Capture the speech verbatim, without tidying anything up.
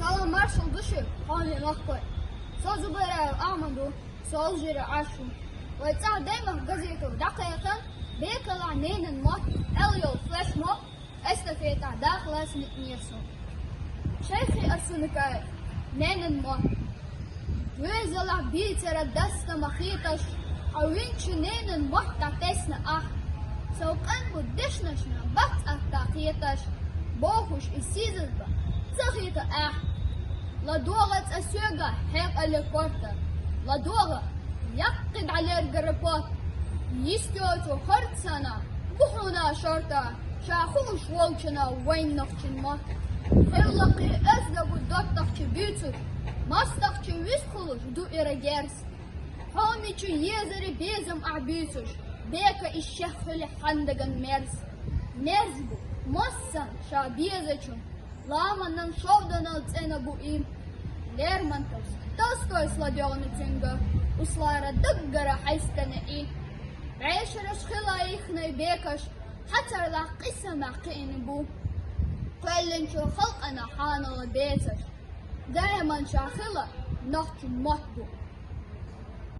Салам-маршал ду шуьга, хьоме махкой. Со Зубайраев Ахьмад ву, со Алжире Ӏаш ву. Вай цӀа Даймахка газето дӀакхайкхина, Бекалахь ненан мотт, аьлла йолу флешмоб эстафетехь даха лаьцна ницкъ йира суна. Шайх Арсанакаев, ненан мотт. Везалахь бийцара дастама хеташ, хьо винчу ненан мотт дӀатесна ахь. Со къанбу дешнашна бац атта кхеташ, бохуш и сийсазба ца хета ахь. ЛадогӀа цӀа соьга хьекъале корта, ладогӀа яккхий дӀалергара пот. Йисточу хӀорцана бу хьуна шорта, ша хууш волчунна вайн нохчийн мотт. Хевлакхий оьзда бу доттагӀчу буьйцуш, мостагӀчу вистхуьлуш ду ира герз. Хьомичу езаре безам ахь буьйцуш, бека и шех хуьлу хьан даган мерз. Мерз бу массанна ша безачун, ламанан шовданал цӀена бу и. Лермонтовс, Толстойс ладоьгӀна цуьнга, услара даггара хьаьстина и. БӀешераш хила йихна бекаш, хьацарлахь къийсамехь кхиъна бу. Кхоьллинчу халкъана хьанала бецаш, даиман ша хила нохчийн мотт бу.